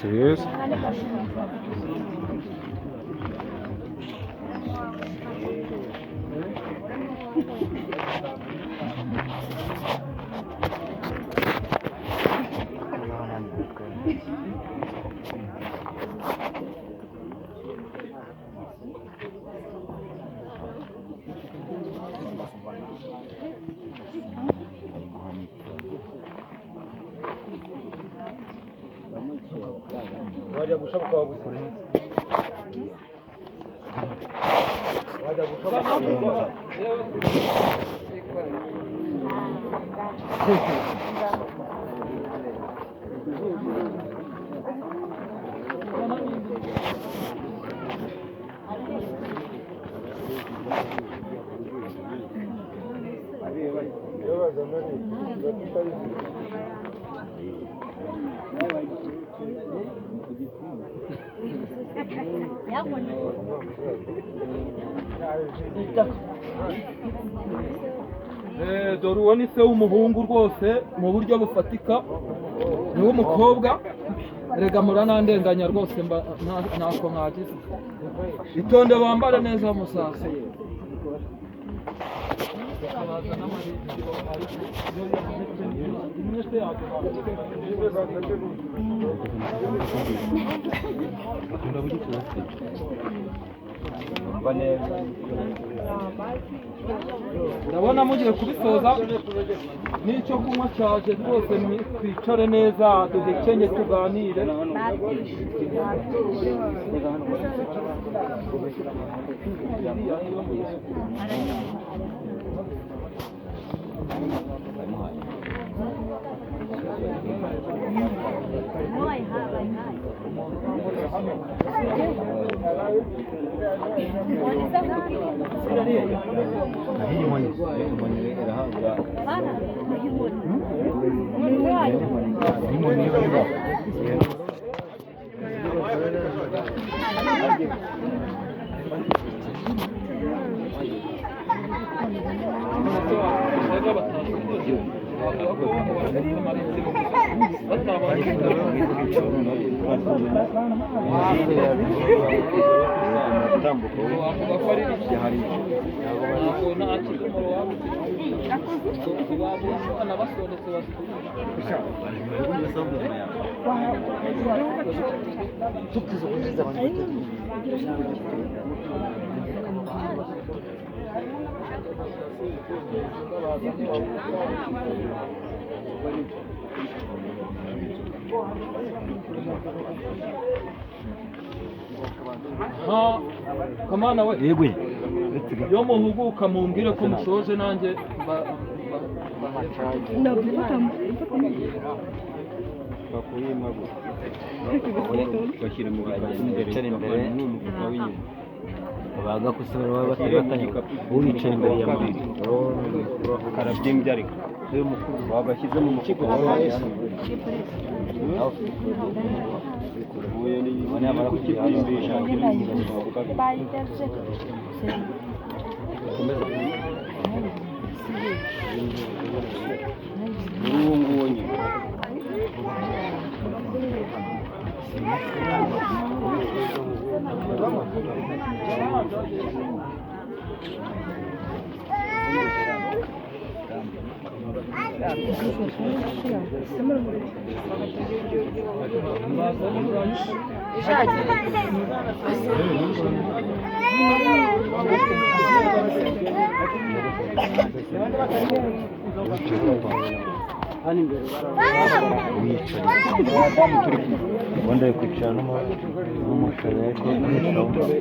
Serius? Dore uwo ni se w'umuhungu rwose mu buryo bufatika, ni w'umukobwa. Rega muranandenganya rwose, ntako mwagize. Itonde bambare neza musaza. Ndabona mugiye kubisoza n'icyo kunywa cyaje rwose, twicare neza duhekenye tuganire. Kamana we, Yegwe. Iyo muhuguka mumbwire ko mushoje nanjye. Bicara imbere baga kusubira baba batanye, uricara imbere ya mama karabyimbye ariko wagashyize mu mufuka. Uwo nguwo nyine. Ubundi ari kwicara no N'umukara ariko N'umutobe.